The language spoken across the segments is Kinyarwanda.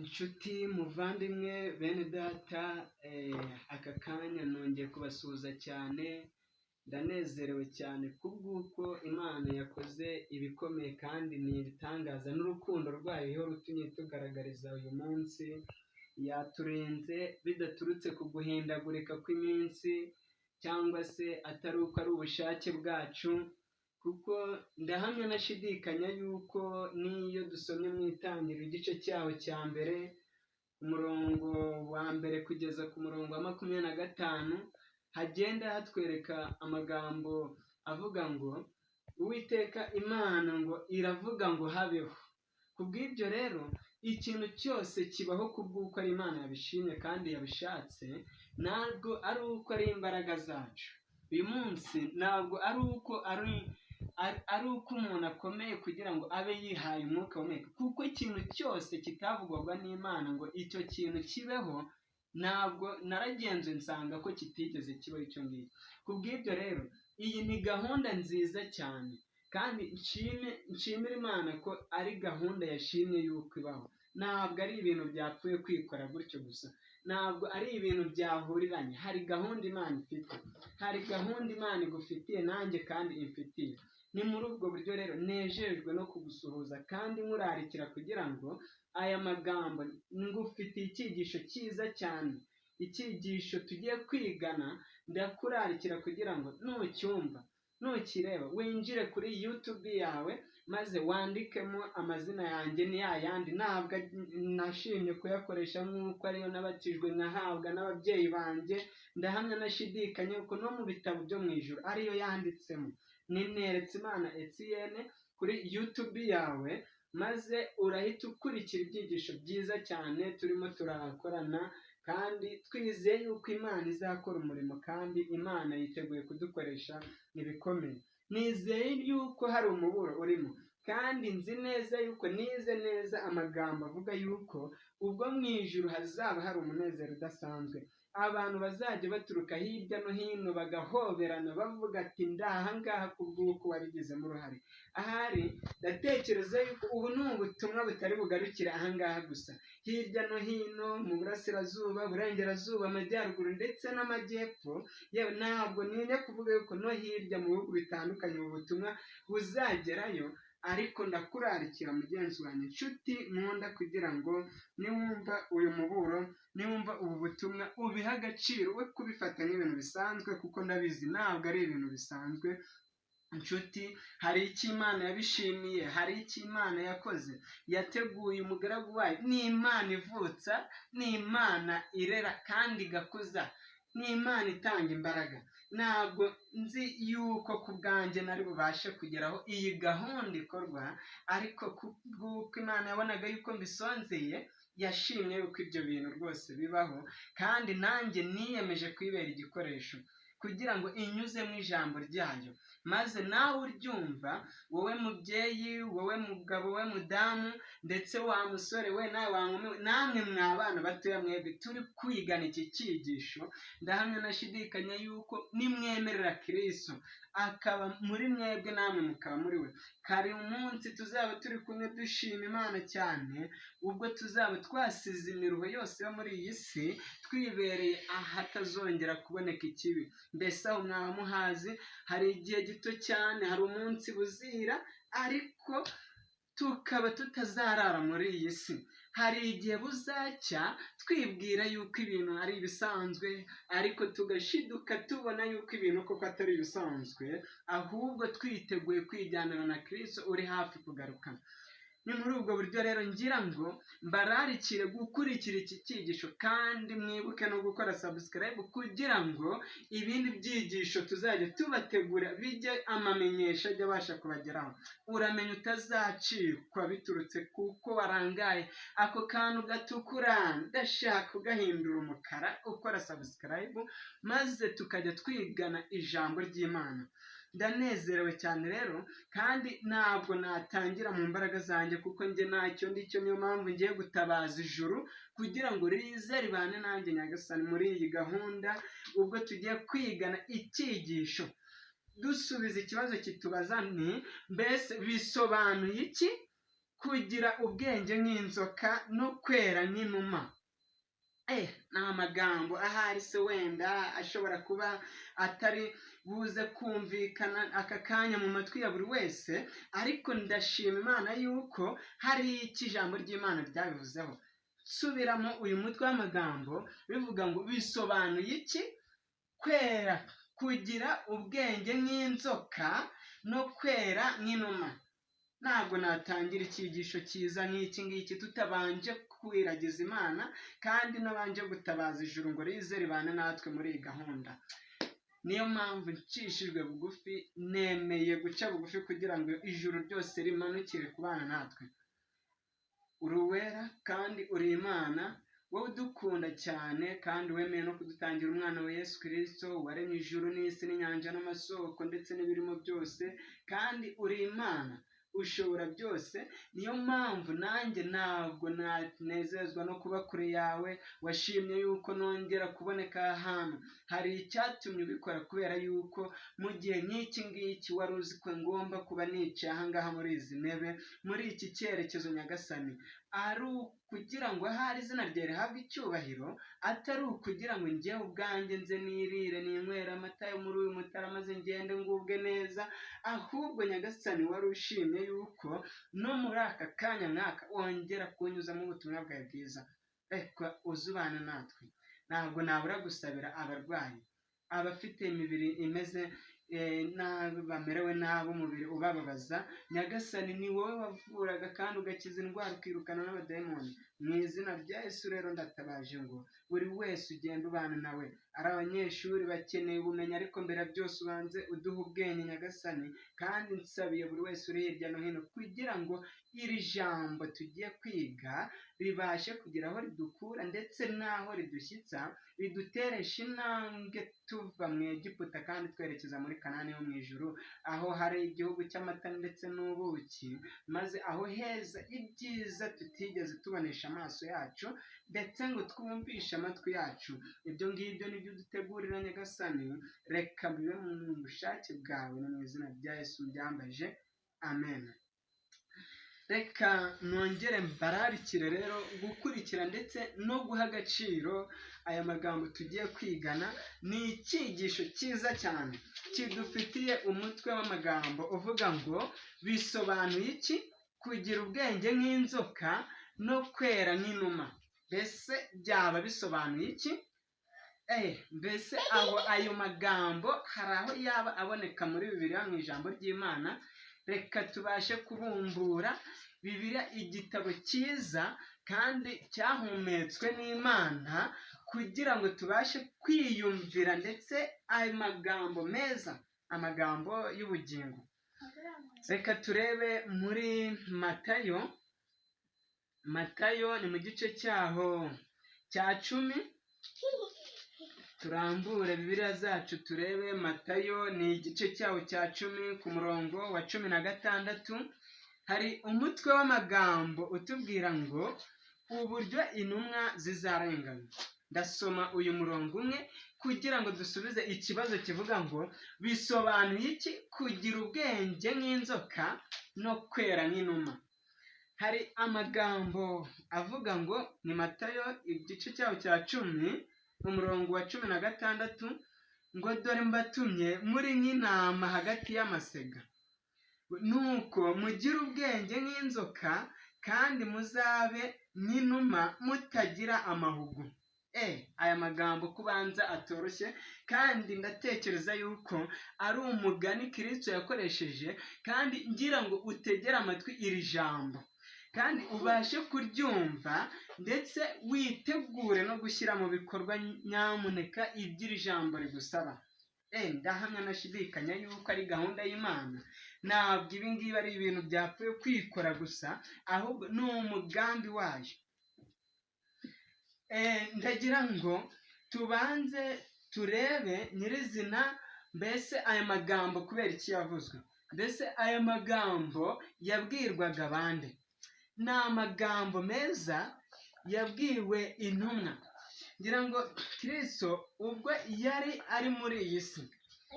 Inshuti muvandimwe, bene data, aka kanya nongeye kubasuhuza cyane. Ndanezerewe cyane kubw'uko Imana yakoze ibikomeye kandi ni ibitangaza, n'urukundo rwayo ihora utumye tugaragariza uyu munsi. Yaturinze bidaturutse ku guhindagurika kw'iminsi cyangwa se atari uko ari ubushake bwacu, kuko ndahamya nashidikanya yuko n'iyo dusomye mu Itangiriro igice cyaho cya mbere, umurongo wa mbere kugeza ku murongo wa 25, hagenda hatwereka amagambo avuga ngo Uwiteka Imana ngo iravuga ngo habeho. Kubw'ibyo rero, ikintu cyose kibaho kubw'uko ari Imana yabishimye kandi yabishatse, ntabwo ari uko ari imbaraga zacu. Uyu munsi ntabwo ari uko umuntu akomeye kugira ngo abe yihaye umwuka uhumeka, kuko ikintu cyose kitavugwaga n'Imana ngo icyo kintu kibeho, ntabwo naragenzuye nsanga ko kitigeze kibaho icyo ngicyo. Kubw'ibyo rero, iyi ni gahunda nziza cyane kandi nshime, nshimire Imana ko ari gahunda yashimye yuko ibaho. Ntabwo ari ibintu byapfuye kwikora gutyo gusa, ntabwo ari ibintu byahuriranye. Hari gahunda Imana ifite, hari gahunda Imana igufitiye nanjye kandi imfitiye. Ni muri ubwo buryo rero nejejwe no kugusuhuza kandi nkurarikira kugira ngo aya magambo, ngufitiye icyigisho cyiza cyane, icyigisho tugiye kwigana. Ndakurarikira kugira ngo nucyumva, nukireba, winjire kuri YouTube yawe maze wandikemo amazina yanjye. Ni ya yandi, ntabwo nashimye kuyakoresha nk'uko ariyo nabatijwe nkahabwa n'ababyeyi banjye. Ndahamya nashidikanya ko no mu bitabo byo mu ijuru ariyo yanditsemo. Ni Imana Etienne kuri YouTube yawe, maze urahita ukurikira ibyigisho byiza cyane turimo turakorana, kandi twizeye yuko Imana izakora umurimo kandi Imana yiteguye kudukoresha ibikomeye. Nizeye yuko hari umuburo urimo, kandi nzi neza yuko nize neza amagambo avuga yuko ubwo mu ijuru hazaba hari umunezero udasanzwe, abantu bazajya baturuka hirya no hino bagahoberana bavuga ati: "Ndahangaha kubw'uko wabigizemo uruhare." Ahari ndatekereza yuko ubu ni ubutumwa butari bugarukire ahangaha gusa. Hirya no hino, mu burasirazuba, burengerazuba, amajyaruguru ndetse n'amajyepfo, yewe ntabwo ntinya kuvuga yuko no hirya mu bihugu bitandukanye ubu butumwa buzagerayo. Ariko ndakurarikira mugenzi wanjye, inshuti nkunda, kugira ngo niwumva uyu muburo, niwumva ubu butumwa, ubihe agaciro, we kubifata nk'ibintu bisanzwe, kuko ndabizi ntabwo ari ibintu bisanzwe. Inshuti, hari icyo Imana yabishimiye, hari icyo Imana yakoze, yateguye umugaragu wayo. Ni Imana ivutsa, ni Imana irera kandi igakuza, ni Imana itanga imbaraga. Ntabwo nzi yuko ku bwanjye nari bubashe kugeraho iyi gahunda ikorwa, ariko kubw'uko Imana yabonaga yuko mbisonzeye, yashimye yuko ibyo bintu rwose bibaho, kandi nanjye niyemeje kwibera igikoresho kugira ngo inyuzemo ijambo ryayo, maze nawe uryumva, wowe mubyeyi, wowe mugabo, wowe mudamu, ndetse wa musore we, nawe wa nkumi we, namwe mwa bana batoya mwebwe turi kwigana iki cyigisho, ndahamya nashidikanya yuko nimwemerera Kristo akaba muri mwebwe, namwe mukaba muri we, kare umunsi tuzaba turi kumwe dushima Imana cyane, ubwo tuzaba twasize imiruho yose yo muri iyi si, twibereye ahatazongera kuboneka ikibi. Mbese aho mwaba muhazi? Hari igihe gito cyane, hari umunsi buzira ariko tukaba tutazarara muri iyi si. Hari igihe buzacya twibwira yuko ibintu ari ibisanzwe, ariko tugashiduka tubona yuko ibintu koko atari ibisanzwe, ahubwo twiteguye kwijyanira na Kristo uri hafi kugaruka. Ni muri ubwo buryo rero ngira ngo mbararikire gukurikira iki cyigisho, kandi mwibuke no gukora subscribe kugira ngo ibindi byigisho tuzajya tubategura bijye amamenyesha ajya abasha kubageraho. Uramenya utazacikwa biturutse kuko warangaye. Ako kantu gatukura ndashaka ugahindura umukara ukora subscribe, maze tukajya twigana ijambo ry'Imana. Ndanezerewe cyane rero, kandi ntabwo natangira mu mbaraga zanjye kuko njye ntacyo ndicyo. Niyo mpamvu ngiye gutabaza ijuru kugira ngo rize ribane nanjye Nyagasani muri iyi gahunda, ubwo tugiye kwigana icyigisho dusubiza ikibazo kitubaza ni: mbese bisobanuye iki? Kugira ubwenge nk'inzoka no kwera nk'inuma. Ni amagambo ahari se wenda ashobora kuba atari buze kumvikana aka kanya mu matwi ya buri wese, ariko ndashima Imana yuko hari icyo ijambo ry'Imana ryabivuzeho. Subiramo uyu mutwe w'amagambo bivuga ngo: bisobanuye iki kwera, kugira ubwenge nk'inzoka no kwera nk'inuma? Ntabwo natangira icyigisho cyiza nk'iki ngiki tutabanje kwiragiza Imana kandi nabanje gutabaza ijuru ngo rize ribane natwe muri iyi gahunda. Niyo mpamvu ncishijwe bugufi, nemeye guca bugufi kugira ngo ijuru ryose rimanukire kubana natwe. Uri uwera kandi uri Imana, wowe udukunda cyane kandi wemeye no kudutangira umwana wa Yesu Kirisito, waremye ijuru n'isi n'inyanja n'amasoko ndetse n'ibirimo byose, kandi uri Imana ushobora byose. Niyo mpamvu nanjye ntabwo nanezezwa no kuba kure yawe. Washimye yuko nongera kuboneka aha hantu. Hari icyatumye ubikora, kubera yuko mu gihe nk'iki ngiki wari uzi ko ngomba kuba nicaye aha ngaha muri izi ntebe, muri iki cyerekezo, Nyagasani, ari ukugira ngo ahari izina ryawe rihabwe icyubahiro, atari ukugira ngo njyewe ubwanjye nze nirire ninywere amata yo muri uyu mutara maze ngende ngubwe neza, ahubwo Nyagasani wari ushimye yuko no muri aka kanya nk'aka wongera kunyuzamo ubutumwa bwawe bwiza. Reka uzubane natwe. Ntabwo nabura gusabira abarwayi, abafite imibiri imeze nabi, bamerewe nabi, umubiri ubababaza. Nyagasani, ni wowe wavuraga kandi ugakiza indwara, ukirukana n'abadayimoni. Mu izina rya Yesu rero ndatabaje ngo buri wese ugenda ubana nawe. Ari abanyeshuri bakeneye ubumenyi, ariko mbere ya byose ubanze uduhe ubwenge, Nyagasani. Kandi nsabiye buri wese uri hirya no hino kugira ngo iri jambo tugiye kwiga ribashe kugira aho ridukura ndetse n'aho ridushyitsa, riduteresha intambwe tuva mu Egiputa kandi twerekeza muri Kanani yo mu ijuru, aho hari igihugu cy'amata ndetse n'ubuki, maze aho heza ibyiza tutigeze tubonesha amaso yacu ndetse ngo twumvishe amatwi yacu. Ibyo ngibyo nibyo udutegurira, Nyagasani. Reka bibe mu bushake bwawe. Ni mu izina rya Yesu mbyambaje, amen. Reka nongere mbararikire rero gukurikira ndetse no guha agaciro aya magambo tugiye kwigana. Ni icyigisho cyiza cyane kidufitiye umutwe w'amagambo uvuga ngo: bisobanuye iki kugira ubwenge nk'inzoka no kwera nk'inuma? Mbese byaba bisobanuye iki? Mbese aho ayo magambo hari aho yaba aboneka muri Bibiliya, mu ijambo ry'Imana? Reka tubashe kubumbura Bibiliya, igitabo cyiza kandi cyahumetswe n'Imana, kugira ngo tubashe kwiyumvira ndetse ayo magambo meza, amagambo y'ubugingo. Reka turebe muri Matayo. Matayo ni mu gice cyaho cya 10. Turambure Bibiliya zacu turebe Matayo, ni igice cyaho cya 10 ku murongo wa 16. Hari umutwe w'amagambo utubwira ngo: uburyo intumwa zizarenganywa. Ndasoma uyu murongo umwe kugira ngo dusubize ikibazo kivuga ngo: bisobanuye iki kugira ubwenge nk'inzoka no kwera nk'inuma? Hari amagambo avuga ngo, ni Matayo igice cyaho cya 10 umurongo wa 16, ngo: dore mbatumye muri nk'intama hagati y'amasega, nuko mugire ubwenge nk'inzoka kandi muzabe nk'inuma mutagira amahugu. Aya magambo kubanza atoroshye, kandi ndatekereza yuko ari umugani Kristo yakoresheje, kandi ngira ngo utegere amatwi iri jambo kandi ubashe kuryumva ndetse witegure no gushyira mu bikorwa nyamuneka iby'iri jambo rigusaba. Ndahamya nashidikanya yuko ari gahunda y'Imana. Ntabwo ibi ngibi ari ibintu byapfuye kwikora gusa, ahubwo ni umugambi wayo. Ndagira ngo tubanze turebe nyirizina, mbese aya magambo kubera iki yavuzwe? Mbese aya magambo yabwirwaga abandi? Ni amagambo meza yabwiwe intumwa. Ngira ngo Kristo ubwo yari ari muri iyi si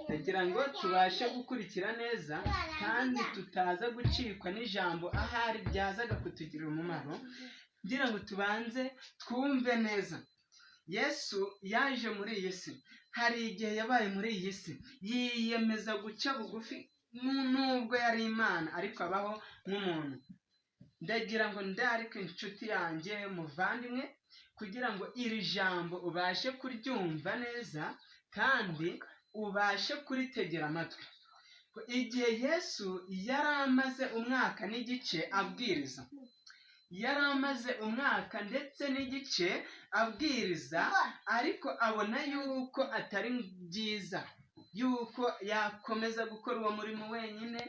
Ndagira ngo tubashe gukurikira neza kandi tutaza gucikwa n'ijambo ahari ryazaga kutugirira umumaro, ngira ngo tubanze twumve neza. Yesu yaje muri iyi si, hari igihe yabaye muri iyi si yiyemeza guca bugufi, nubwo yari Imana ariko abaho nk'umuntu. Ndagira ngo ndarike inshuti yanjye muvandimwe, kugira ngo iri jambo ubashe kuryumva neza kandi ubashe kuritegera amatwi. Igihe Yesu yari amaze umwaka n'igice abwiriza, yari amaze umwaka ndetse n'igice abwiriza, ariko abona yuko atari byiza yuko yakomeza gukora uwo murimo wenyine.